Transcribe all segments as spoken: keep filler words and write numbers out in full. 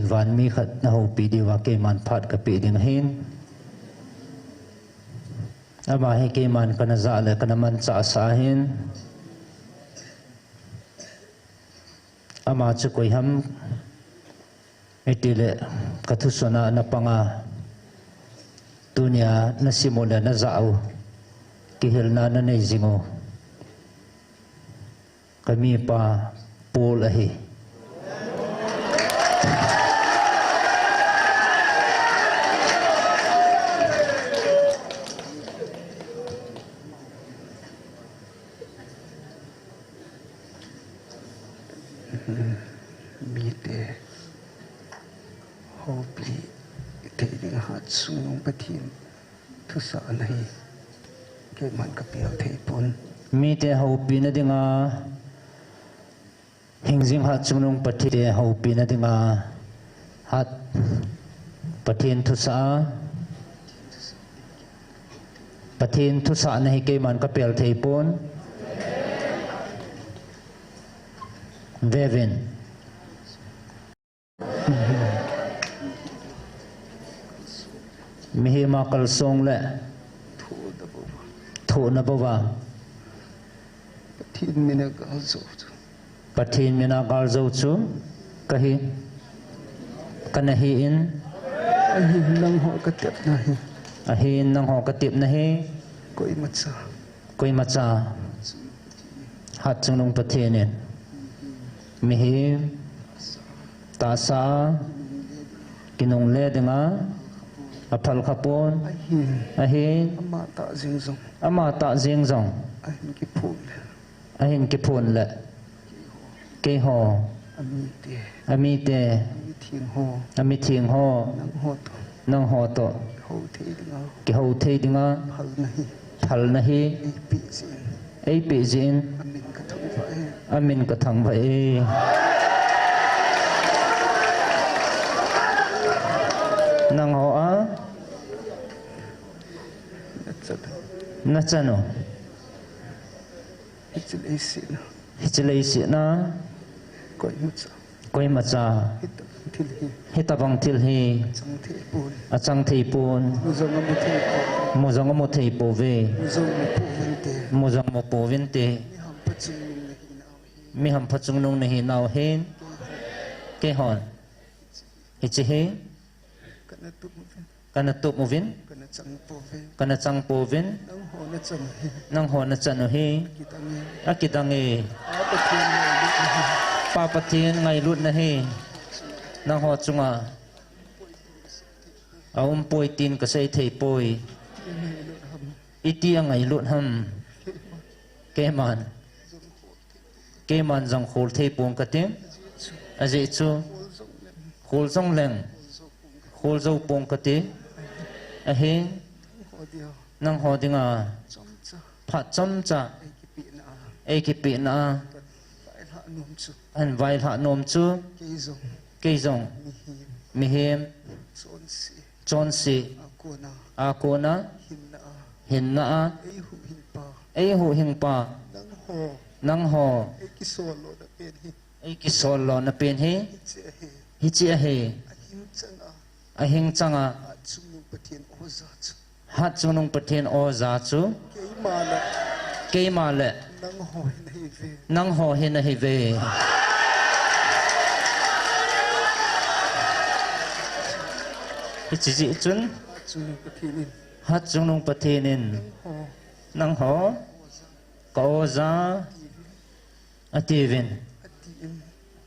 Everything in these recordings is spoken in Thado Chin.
Van mi khat na houpi diuva keiman phat ka pe ding ahin. Ama hi keiman kana ja le kana manchah sah ahin. Ama chu koi ham itile ka thuson a na panga, tunia na sim u le na ja u, kihilna na nei jing u. Ka mipa Paul ahi. Mite houpi thei ding hatchungnung Pathen thusah ana hi keiman ka pel thei pon. Mite houpi na dinga, hingjing hatchungnung Pathen te houpi na dinga, hat Pathen thusah, Pathen thusah na hi keiman ka pel thei pon. Vevin. Mihem a kalsong le thohna bouva. Pathen mina gal jou chu. Pathen mina gal jou chu. Kahi. Kana hi in. Ahin nangho ka tepna hi. Ahin nangho ka tepna hi. Koimacha. Koimacha. Hatchungnung Pathen in. Mihem. Tahsa. Kinungle dinga. Aphal khapon. Ahin. Ahin. Ama tah jeng jong. Ama tah jeng jong. Ahin kiphong le. Ahin kiphong le. Keiho. Amite. Amite. Amitheng ho. Amitheng ho. Nangho toh. Nangho toh. Kihou thei dinga. Kihou thei dinga. Phalna hi. Phalna hi. Eipeh jin. Eipeh jin. Amin ka thangvah e. Amin ka thangvah e. Nangho a. Nachan u. Hiche leiset a. Hiche leiset a. Koimacha. Koimacha. Hitabang thil hi. Hitabang thil hi. Achang thei pon. Achang thei pon. Mu jong amu thei pon. Mu jong amu thei pouve. Mu jong mu pouvinte. Mu jong mu pouvinte. Mihem phachungnung nahi nau hin. Mihem phachungnung nahi nau hin. Keihon. Hiche hi. Kana tup uvin. Kana tup uvin. Kana chang pouvin. Kana chang pouvin. Nangho nachan u hi. Nangho nachan u hi. Akidang e. Akidang e. Pa Pathen ngailut nahi. Pa Pathen ngailut nahi. Nangho chunga. Aum poi tin kasei thei poi. Iti angailut ham. Keiman. Keiman jong khol thei pong kati. Ajeh chu. Khol jong leng. Khol jou pong kati. Ahin. Nangho dinga. Phat chomcha. Eikipehna a. Ahin vailhah nom chu. Kei jong. Mihem. Chonse. A kona. Hinna a. Eihuhhing pa. Eihuhhing pa. Nangho. Nangho. Eikisol lona pen hi. Eikisol lona pen hi. Hiche ahi. Hiche ahi. Ahing changa. Ahing changa. Hatchungnung Pathen oja chu. Hatchungnung Pathen oja chu. Keima le. Keima le. Nangho hi nahi ve. Nangho hi nahi ve. Hiche jeh chun. Hatchungnung Pathen in. Hatchungnung Pathen in. Nangho. Nangho. Ka oja. Atiuvin. Atiin.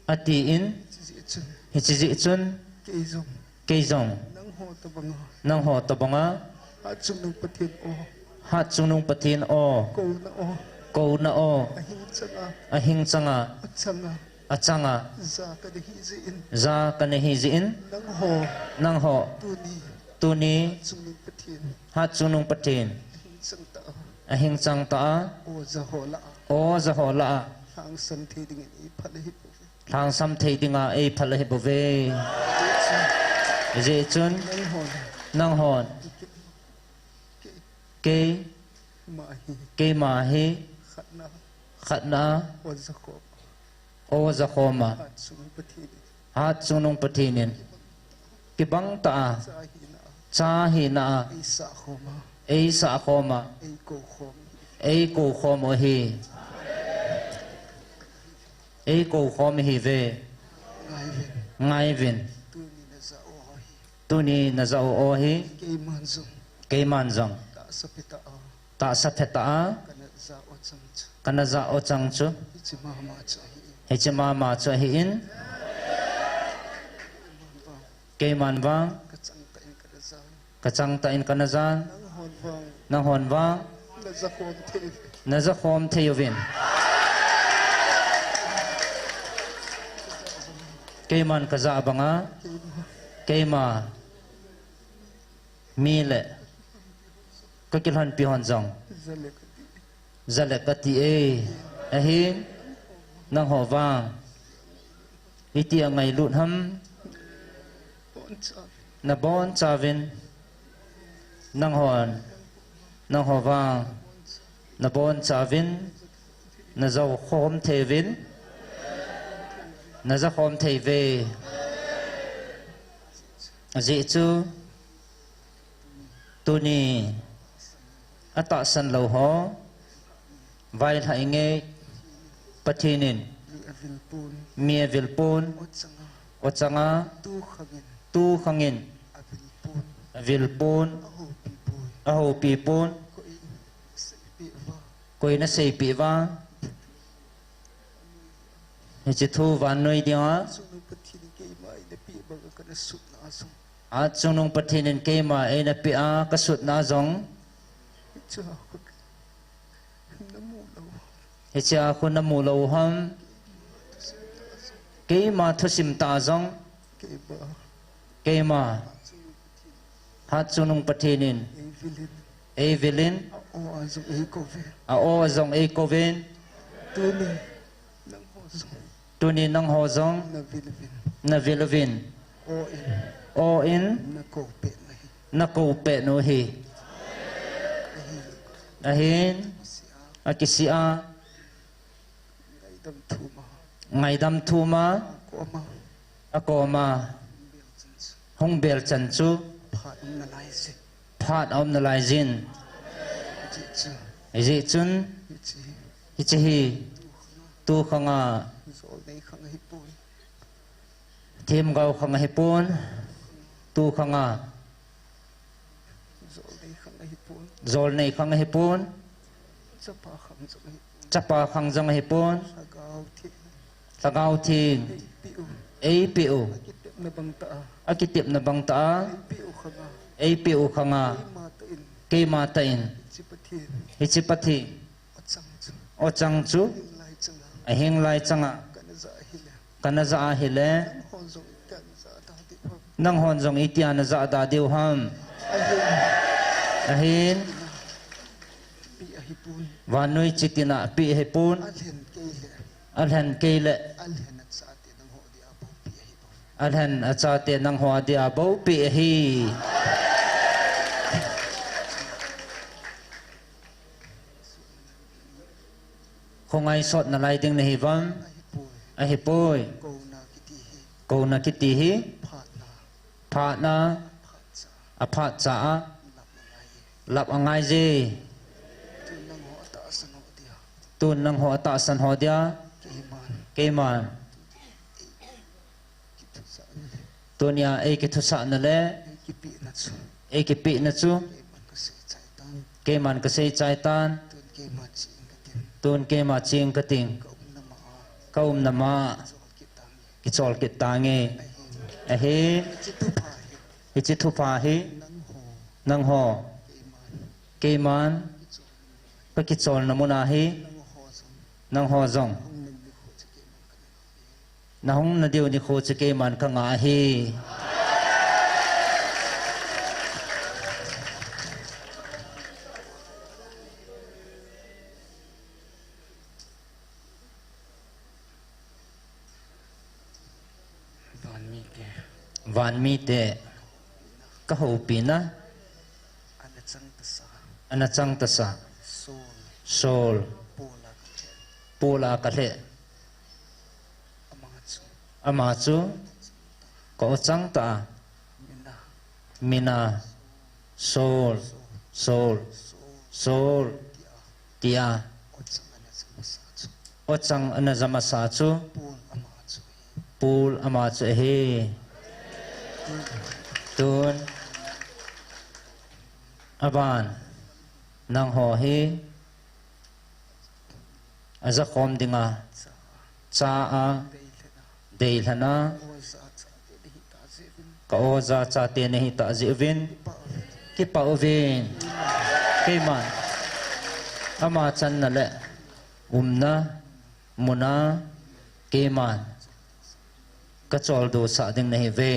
Atiin. Hiche jeh chun. Hiche jeh chun. Kei jong. Kei jong. Nangho tobanga. Nangho tobanga. Hatchungnung Pathen o. Hatchungnung Pathen o. Kouna o. Kouna o. Ahing changa. Ahing changa. Achanga. Achanga. Ja kana hi jeh in. Ja kana hi jeh in. Nangho. Nangho. Tuni. Tuni. Hatchungnung Pathen. Hatchungnung Pathen. Ahing chang ta a. Ahing chang ta a. Oja ho lah a. Oja ho lah a. Lhangsam thei dingin eiphal ahi bouve. Lhangsam thei dinga eiphal ahi bouve. Hijeh chun. Nanghon. Nanghon. Kei. Keima hi. Keima hi. Khatna. Khatna. Oja khom. Oja khom a. Hatchungnung Pathen in. Hatchungnung Pathen in. kibang tah a, cha hina a, cha hina a, ei sah khom a, ei sah khom a, ei kou khom, ei kou khom u ahi. Ei kou khom ihiuve. Ngai uvin. Ngai uvin. Tuni na ja u ahi. Tuni na ja u ahi. Keiman jong. Keiman jong. Tahsa pe tah a. Tahsa pe tah a. Kana ja u chang chu. Kana ja u chang chu. Hiche mama chu ahi. Hiche mama chu ahin. Keiman vang. Kachang tah in kana ja. Kachang tah in kana jan. Nanghon vang. Nanghon vang. Na ja khom thei uvin. Na ja khom thei uvin. Keiman kajah banga. Keima. Keima. Mi le. Kakilhonpi hon jong. Ja le kati. Ja le kati e. Ahin. Nangho vang. Iti a ngailut ham. Nabonchauvin. Nanghon. Nangho vang. Nabonchauvin. Na ja khom thei uvin. Na ja khom thei uve. Ajeh chu. Tuni atahsan lou ho, vailhah inge Pathen in mi avil pon, mi avil pon, o changa, o changa, tu khangin, tu khangin, avil pon, avil pon, ahoupi pon, ahoupi pon, koi in seipeh uva, koi in aseipeh uva. Hiche thu vannoi dinga. Chungnung Pathen in keima eina peh banga kana sutna a jong. A chungnung Pathen in keima eina peh a kasutna a jong. Hiche a khu namu lou. Hiche a khu namu lou ham. Keima thusim tah a jong. Keima. Keima. Hatchungnung Pathen in. Eivilin. Eivilin. A-o a jong eikouvin. A-o a jong eikouvin. Tuni. Nangho jong. Tuni nangho jong. Navil uvin. Navil uvin. O in. O in. Nakou peh u ahi. Nakou peh u ahi. Ahin. Akisih a. Akisih a. Ngaidam thum a. Ngaidam thum a. Akoma. Akoma. Hung bel chan chu. Phat aum nalai jin. Phat aum nalai jin. Hijeh chun. Hijeh chun. Hiche. Hiche hi. Tu khanga. Jolnei khang ahipon. Themgao khang ahipon. Tu khanga. Jolnei khang ahipon. Jolnei khang ahipon. Chapa khang jong ahipon. Chapa khang jong ahipon. Lhagao Theng. Lhagao Theng. Eipeh u. Eipeh u. Akitepna bang tah a. Akitepna bang tah a. Eipeh u khanga. Eipeh u khanga. Keima tah in. Keima tah in. Hiche Pathen. Hiche Pathen. O chang chu. O chang chu. Ahing lai changa. Ahing lai changa. Kana ja ahile. Kana ja ahile. Nanghon jong itia naja da diu ham. Nanghon jong itia naja da diu ham. Ahin. Ahin. Peh ahipon. Vannoi chitin a peh ahipon. Alhen kei le. Alhen kei le. Alhen achate nangho dia bou peh ahipon. Alhen achate nangho dia bou peh ahi. Khongai sot nalai ding nahi vang. Ahipoi. Ahipoi. Kouna kiti hi. Kouna kiti hi. Phatna. Phatna. Aphatcha a. Aphatcha a. Lap angai je. Lap angai je. Tun nangho atahsan ho dia. Tun nangho atahsan ho dia. Keiman. Keiman. Tunia eikithusahna le. Eikipehna chu. Eikipehna chu. Keiman kasei chai tan. Keiman kasei chai tan. Tun keima ching kating. Tun keima ching kating. Ka umna ma a. Ka umna ma a. Kichol kit tange. Kichol kit tange. Ahin. Ahin. Hiche thupha hi. Hiche thupha hi. Nangho. Nangho. Keiman. Keiman. Kakicholna mun ahi. Nangho jong. Nangho jong. Hung nadiu nikho chu keiman kanga ahi. Nahung nadiu nikho chu keiman kanga ahi. Vanmite. Vanmite. Kahoupina. Ana chang tasa. Ana chang tasa. Sol. Sol. Pola kalheh. Pola kalheh. Ama chu. Ama chu. Ka-o chang ta. Min mina Saul, Saul, Saul tia ochang ana ja masa chu Paul ama chu ahi. Tun aban nangho hi ajakhom dinga cha a deilhena ka oja chate nahi tah jeh uvin kipah uvin keiman ama channa le umna muna keiman kacholdo sah ding nahiuve.